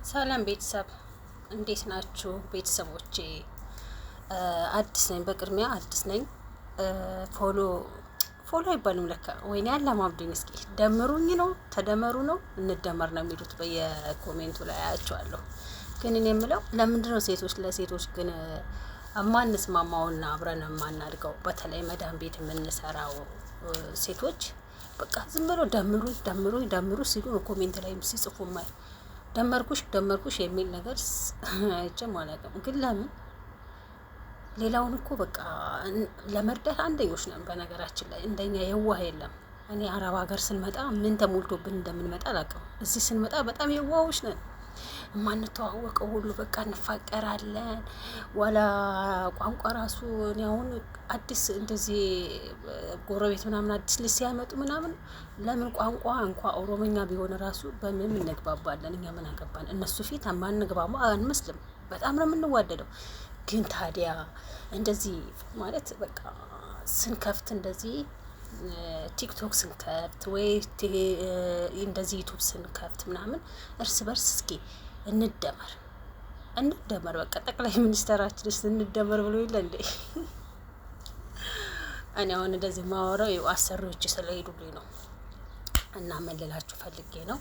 ሰላም ቤተሰብ እንዴት ናችሁ? ቤተሰቦቼ አዲስ ነኝ። በቅድሚያ አዲስ ነኝ። Follow follow አይባልም ለካ። ወይኔ አላማብዱኝ። እስኪ ደምሩኝ ነው ተደመሩ ነው እንደመር ነው የሚሉት በየ comment ኡ ላይ አያቸዋለሁ። ግን እኔ የምለው ለምንድን ነው ሴቶች ለሴቶች ግን እማንስማማውና አብረን የማናድገው? በተለይ መዳም ቤት የምንሰራው ሴቶች በቃ ዝም ብሎ ደምሩኝ ደምሩኝ ደምሩ ሲሉ ነው comment ላይ ሲጽፉ ማይ ደመርኩሽ ደመርኩሽ የሚል ነገር አይቼም አላውቅም። ግን ለምን ሌላውን እኮ በቃ ለመርዳት አንደኞች ነን። በነገራችን ላይ እንደኛ የዋህ የለም። እኔ አረብ ሀገር ስንመጣ ምን ተሞልቶብን እንደምንመጣ አላውቅም። እዚህ ስንመጣ በጣም የዋሆች ነን። የማንተዋወቀው ሁሉ በቃ እንፋቀራለን። ዋላ ቋንቋ ራሱ እኔ አሁን አዲስ እንደዚህ ጎረቤት ምናምን አዲስ ልጅ ሲያመጡ ምናምን ለምን ቋንቋ እንኳ ኦሮሞኛ ቢሆን ራሱ በምን እንግባባለን? እኛ ምን አገባን? እነሱ ፊት ማንግባባ አንመስልም። በጣም ነው የምንዋደደው። ግን ታዲያ እንደዚህ ማለት በቃ ስንከፍት እንደዚህ ቲክቶክ ስንከፍት ወይ እንደዚህ ዩቱብ ስንከፍት ምናምን እርስ በርስ እስኪ እንደመር እንደመር በቃ ጠቅላይ ሚኒስተራችንስ እንደመር ብሎ የለ እንዴ? እኔ አሁን እንደዚህ ማወራው አሰሪዎች ስለሄዱልኝ ነው። እና ምን ልላችሁ ፈልጌ ነው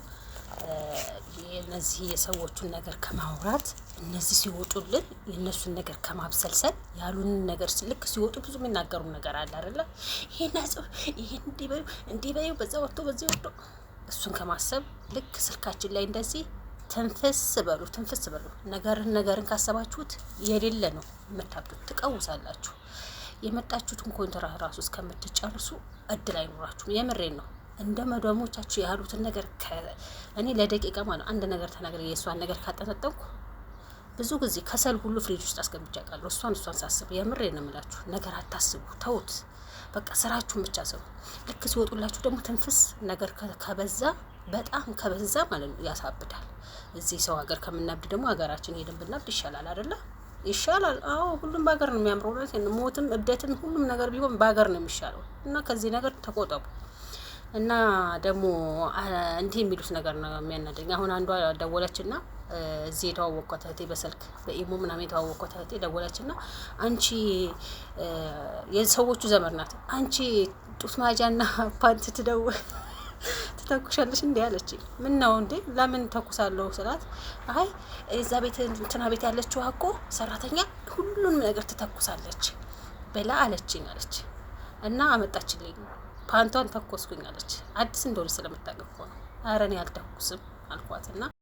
የነዚህ የሰዎቹን ነገር ከማውራት እነዚህ ሲወጡልን የእነሱን ነገር ከማብሰልሰል ያሉንን ነገር ልክ ሲወጡ ብዙ የሚናገሩ ነገር አለ አይደለ? ይሄን ያጽፍ ይሄን እንዲህ በዩ እንዲህ በዩ በዛ ወጥቶ በዚህ ወጥቶ እሱን ከማሰብ ልክ ስልካችን ላይ እንደዚህ ትንፍስ በሉ ትንፍስ በሉ። ነገርን ነገርን ካሰባችሁት የሌለ ነው የምታብዱት፣ ትቀውሳላችሁ። የመጣችሁትን ኮንትራት ራሱ እስከምትጨርሱ እድል አይኖራችሁም። የምሬን ነው። እንደ መዶሞቻችሁ ያሉትን ነገር እኔ ለደቂቃ ማለት አንድ ነገር ተናግሬ የእሷን ነገር ካጠነጠንኩ ብዙ ጊዜ ከሰል ሁሉ ፍሪጅ ውስጥ አስገብቼ አውቃለሁ። እሷን ሳስብ የምሬ ነው የምላችሁ። ነገር አታስቡ፣ ተውት። በቃ ስራችሁን ብቻ ስሩ። ልክ ሲወጡላችሁ ደግሞ ትንፍስ ነገር ከበዛ በጣም ከበዛ ማለት ነው ያሳብዳል። እዚህ ሰው ሀገር ከምናብድ ደግሞ ሀገራችን ሄደን ብናብድ ይሻላል አይደለ? ይሻላል። አዎ ሁሉም በሀገር ነው የሚያምረው። ሞትም እብደትም ሁሉም ነገር ቢሆን በሀገር ነው የሚሻለው እና ከዚህ ነገር ተቆጠቡ። እና ደግሞ እንዲህ የሚሉት ነገር ነው የሚያናደኝ። አሁን አንዷ ደወለችና እዚህ የተዋወቅኳት እህቴ በስልክ በኢሞ ምናምን የተዋወቅኳት እህቴ ደወለችና አንቺ የሰዎቹ ዘመድ ናት፣ አንቺ ጡት ማጃና ፓንት ትደውል ትተኩሻለሽ እንዴ አለች። ምን ነው እንዴ ለምን ተኩሳለሁ ስላት፣ አይ እዛ ቤት እንትና ቤት ያለችው እኮ ሰራተኛ ሁሉንም ነገር ትተኩሳለች ብላ አለችኝ አለች እና አመጣችልኝ ፓንቷን ተኮስኩኝ አለች። አዲስ እንደሆነ ስለምታውቅ እኮ ነው። ኧረ እኔ አልተኩስም አልኳትና